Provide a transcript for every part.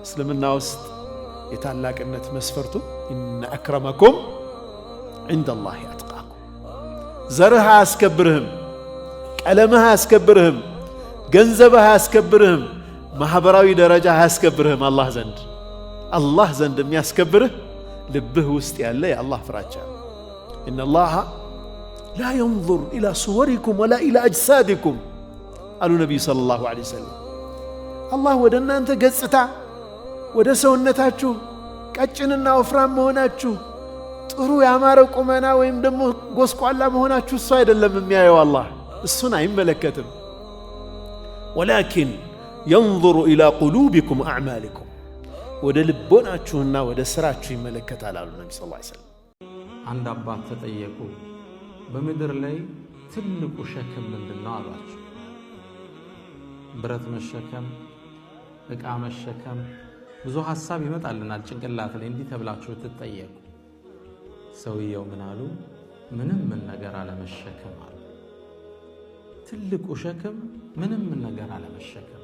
እስልምና ውስጥ የታላቅነት መስፈርቱ إن أكرمكم عند الله أتقاكم። ዘርህ አያስከብርህም፣ ቀለምህ አያስከብርህም፣ ገንዘብህ አያስከብርህም፣ ማኅበራዊ ደረጃ አያስከብርህም። አላህ ዘንድ የሚያስከብርህ ልብህ ውስጥ ያለ የአላህ ፍራቻ። إن الله لا ينظر إلى صوركم ولا إلى أجسادكم አሉ ነቢዩ صلى الله عليه وسلم። አላህ ወደ እናንተ ገጽታ፣ ወደ ሰውነታችሁ ቀጭንና ወፍራም መሆናችሁ፣ ጥሩ ያማረ ቁመና ወይም ደግሞ ጎስቋላ መሆናችሁ እሱ አይደለም የሚያየው። አላህ እሱን አይመለከትም። ولكن ينظر إلى قلوبكم وأعمالكم፣ ወደ ልቦናችሁና ወደ ስራችሁ ይመለከታል አሉ ነቢ صلى الله عليه وسلم። አንድ አባት ተጠየቁ። በምድር ላይ ትልቁ ሸክም ምንድን ነው አሏቸው። ብረት መሸከም፣ ዕቃ መሸከም፣ ብዙ ሀሳብ ይመጣልናል ጭንቅላት ላይ እንዲህ ተብላችሁ ትጠየቁ። ሰውየው ምን አሉ? ምንም ምን ነገር አለመሸከም አሉ። ትልቁ ሸክም ምንም ምን ነገር አለመሸከም፣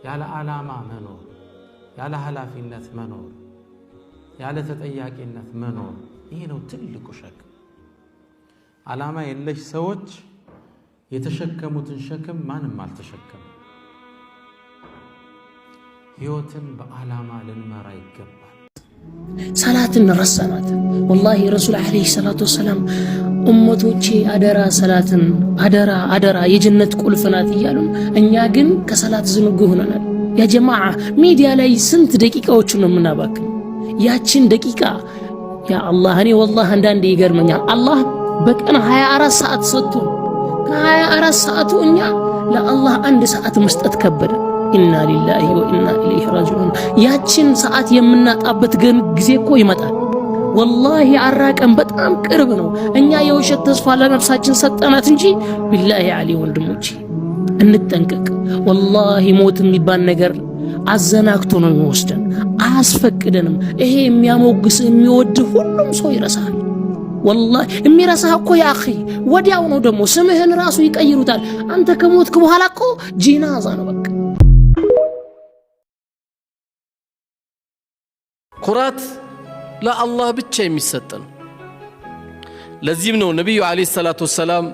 ያለ ዓላማ መኖር፣ ያለ ኃላፊነት መኖር፣ ያለ ተጠያቂነት መኖር፣ ይሄ ነው ትልቁ ሸክም። ዓላማ የለሽ ሰዎች የተሸከሙትን ሸክም ማንም አልተሸከመም። ሕይወትን በዓላማ ልንመራ ይገባል። ሰላትን ረሳናት። ወላሂ ረሱል عليه الصلاة والسلام ኡመቶቼ አደራ፣ ሰላትን አደራ አደራ፣ የጀነት ቁልፍ ናት እያሉን፣ እኛ ግን ከሰላት ዝንጉ ሆነናል። يا جماعة፣ ሚዲያ ላይ ስንት ደቂቃዎችን ነው የምናባክን? ያችን ደቂቃ ያ አላህ፣ እኔ ወላሂ አንዳንዴ ይገርመኛል። አላህ በቀን 24 ሰዓት ሰጥቶ ከ24 ሰዓቱ እኛ ለአላህ አንድ ሰዓት መስጠት ከበደ። إنا لله وإنا إليه راجعون። ያችን ሰዓት የምናጣበት ግን ጊዜ እኮ ይመጣል። ወላሂ አራቀን፣ በጣም ቅርብ ነው። እኛ የውሸት ተስፋ ለነፍሳችን ሰጠናት እንጂ። بالله عليكم ወንድሞቼ እንጠንቀቅ። ወላሂ ሞት የሚባል ነገር አዘናግቶ ነው የሚወስደን፣ አያስፈቅደንም። ይሄ የሚያሞግስ የሚወድ ሁሉም ሰው ይረሳል። ወላሂ የሚረሳህ እኮ يا أخي ወዲያው ነው። ደግሞ ስምህን ራሱ ይቀይሩታል። አንተ ከሞትክ በኋላ እኮ ጂናዛ ነው በቃ። ኩራት ለአላህ ብቻ የሚሰጥ ነው። ለዚህም ነው ነቢዩ عليه الصلاة والسلام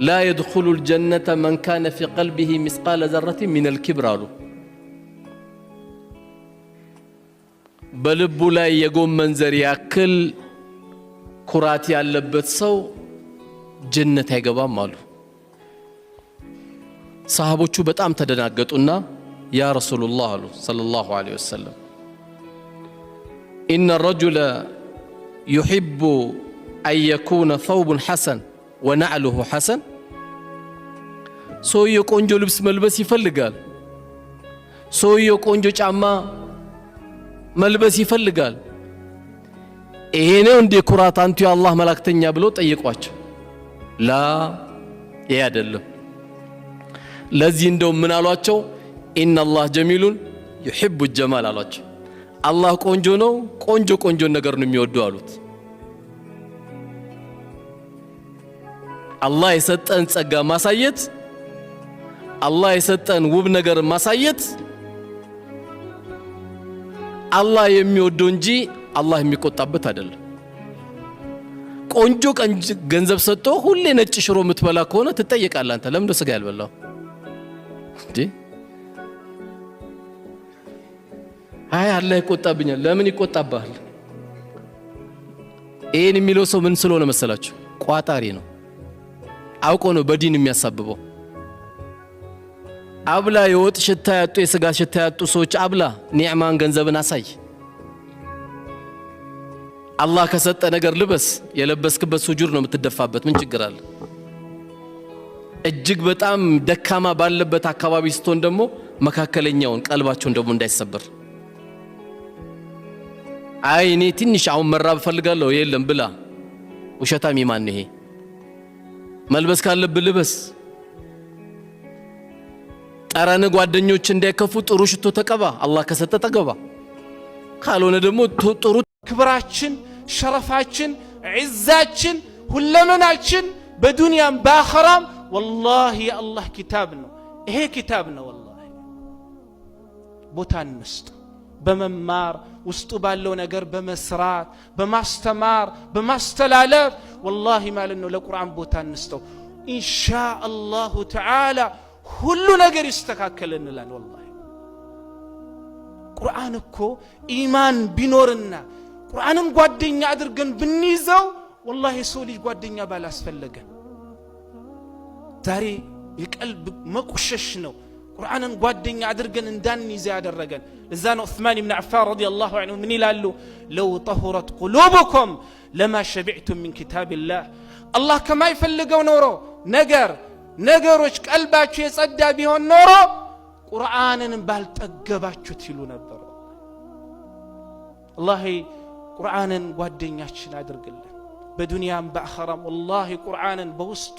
لا يدخل الجنة من كان في قلبه مثقال ذرة من الكبر አሉ። በልቡ ላይ የጎመን ዘር ያክል ኩራት ያለበት ሰው ጀነት አይገባም አሉ። ሰሃቦቹ በጣም ተደናገጡና يا رسول الله አሉ صلى الله عليه وسلم፣ إن الرجل يحب أن يكون ثوبه حسن ونعله حسن። ሰውየው ቆንጆ ልብስ መልበስ ይፈልጋል። ሰውየው ቆንጆ ጫማ መልበስ ይፈልጋል። ይሄ ነው እንዴ ኩራት አንቱ የአላህ መላእክተኛ ብሎ ጠየቋቸው። لا፣ ይሄ አይደለም። ለዚህ እንደው ምን አሏቸው? إن الله جميل يحب الجمال አሏቸው። አላህ ቆንጆ ነው፣ ቆንጆ ቆንጆ ነገር ነው የሚወዱ አሉት። አላህ የሰጠን ጸጋ ማሳየት፣ አላህ የሰጠን ውብ ነገር ማሳየት አላህ የሚወደው እንጂ አላህ የሚቆጣበት አይደለም። ቆንጆ ገንዘብ ሰጥቶ ሁሌ ነጭ ሽሮ የምትበላ ከሆነ ትጠየቃለህ። አንተ ለምንድን ስጋ ያልበላው እንዴ? አይ አላህ ይቆጣብኛል። ለምን ይቆጣብሃል? ይህን የሚለው ሰው ምን ስለሆነ መሰላችሁ? ቋጣሪ ነው። አውቆ ነው በዲን የሚያሳብበው። አብላ፣ የወጥ ሽታ ያጡ የስጋ ሽታ ያጡ ሰዎች አብላ፣ ኒዕማን ገንዘብን አሳይ። አላህ ከሰጠ ነገር ልበስ። የለበስክበት ሱጁድ ነው የምትደፋበት። ምን ችግር አለ? እጅግ በጣም ደካማ ባለበት አካባቢ ስትሆን ደግሞ መካከለኛውን ቀልባቸውን ደግሞ እንዳይሰበር። አይ እኔ ትንሽ አሁን መራብ እፈልጋለሁ፣ የለም ብላ። ውሸታም ኢማን ይሄ። መልበስ ካለብህ ልበስ። ጠረን ጓደኞች እንዳይከፉ ጥሩ ሽቶ ተቀባ። አላህ ከሰጠ ተቀባ፣ ካልሆነ ደግሞ ጥሩ ክብራችን፣ ሸረፋችን፣ ዒዛችን፣ ሁለመናችን በዱንያም በአኸራም ወላሂ የአላህ ኪታብ ነው። ይሄ ኪታብ ነው ወላሂ። ቦታ እንስጥ። በመማር ውስጡ ባለው ነገር በመስራት፣ በማስተማር፣ በማስተላለፍ ወላሂ ማለት ነው ለቁርአን ቦታ እንስጠው። ኢንሻ አላሁ ተዓላ ሁሉ ነገር ይስተካከል እንላለን። ወላሂ ቁርአን እኮ ኢማን ቢኖርና ቁርአንን ጓደኛ አድርገን ብንይዘው ወላሂ የሰው ልጅ ጓደኛ ባላስፈለገን። ዛሬ የቀልብ መቁሸሽ ነው ቁርአንን ጓደኛ አድርገን እንዳንይዘ ያደረገን። ለዛ ነው ዑስማን ብን ዓፋን ረዲየላሁ ዐንሁ ምን ይላሉ? ለው ጠሁረት ቁሉብኩም ለማ ሸቢዕቱም ሚን ኪታቢላህ። አላህ ከማይፈልገው ኖሮ ነገሮች ቀልባችሁ የጸዳ ቢሆን ኖሮ ቁርአንን ባልጠገባችሁት ይሉ ነበር። ወላሂ ቁርአንን ጓደኛችን አድርግልን በዱንያም በአኸራም። ወላሂ ቁርአንን በውስጡ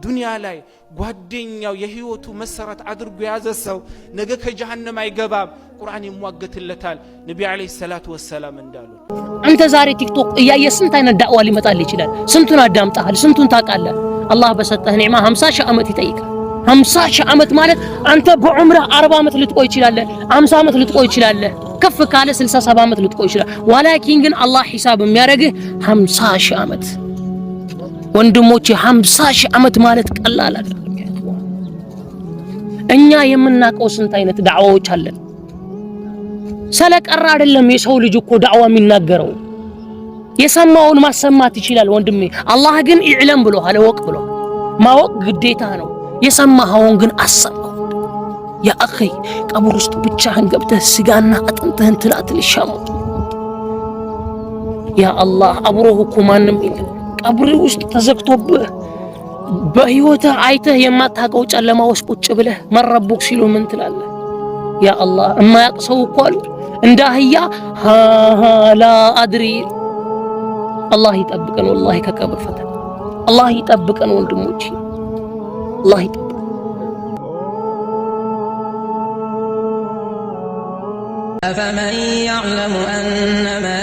ዱንያ ላይ ጓደኛው የህይወቱ መሰረት አድርጎ የያዘ ሰው ነገ ከጀሃነም አይገባም። ቁርአን ይሟገትለታል። ነቢ ዓለይሂ ሰላቱ ወሰላም እንዳሉ አንተ ዛሬ ቲክቶክ እያየ ስንት አይነት ዳዕዋ ሊመጣልህ ይችላል። ስንቱን አዳምጠሃል፣ ስንቱን ታውቃለህ። አላህ በሰጠህ ኒዕማ 50 ሺህ ዓመት ይጠይቃል። 50 ሺህ ዓመት ማለት አንተ በዑምረህ 40 ዓመት ልትቆይ ይችላለህ፣ 50 ዓመት ልትቆይ ይችላለህ፣ ከፍ ካለ 60 70 ዓመት ልትቆይ ይችላል። ወላኪን ግን አላህ ሂሳብ የሚያደርግህ 50 ሺህ ዓመት። ወንድሞቼ 50 ሺህ ዓመት ማለት ቀላል አይደለም። እኛ የምናውቀው ስንት አይነት ዳዕዋዎች አለን። ስለቀራ አይደለም የሰው ልጅ እኮ ዳዕዋ የሚናገረው፣ የሰማውን ማሰማት ይችላል ወንድሜ። አላህ ግን ኢዕለም ብሎሃል፣ እወቅ ብሎሃል። ማወቅ ግዴታ ነው። የሰማኸውን ግን አሰማው። ያ አኺ ቀብር ውስጥ ብቻህን ገብተህ ስጋና አጥንትህን ትላትል ይሻሙት። ያ አላህ አብሮህ እኮ ማንም የለም። ቀብር ውስጥ ተዘግቶብህ በህይወትህ አይተህ የማታውቀው ጨለማ ውስጥ ቁጭ ብለህ መረቡክ ሲሉ ምን ትላለህ? ያ አላህ እማያውቅ ሰው እኮ አሉ እንደ አህያ ላ አድሪ። አላህ ይጠብቀን ወላሂ ከቀብር ፈተና አላህ ይጠብቀን ወንድሞቼ፣ አላህ ይጠብቀን። أفمن يعلم أنما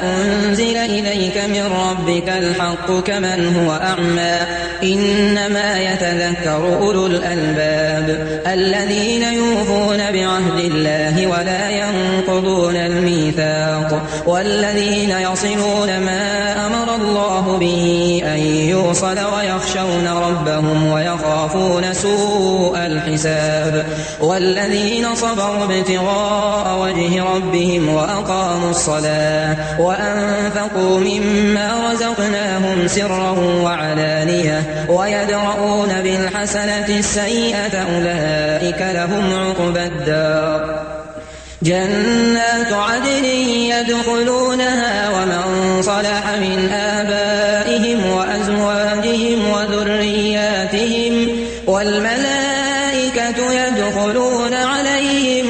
أنزل إليك من ربك الحق كمن هو أعمى إنما يتذكر أولو الألباب الذين يوفون بعهد الله ولا ينقضون الميثاق والذين يصلون ما أمر الله به أن يوصل ويخشون ربهم ويخافون سوء الحساب والذين صبروا ابتغاء وجه ربهم وأقاموا الصلاة وأنفقوا مما رزقناهم سرا وعلانية ويدرؤون بالحسنة السيئة أولئك لهم عقبى الدار جنات عدن يدخلونها ومن صلح من آبائهم وأزواجهم وذرياتهم والملائكة يدخلون عليهم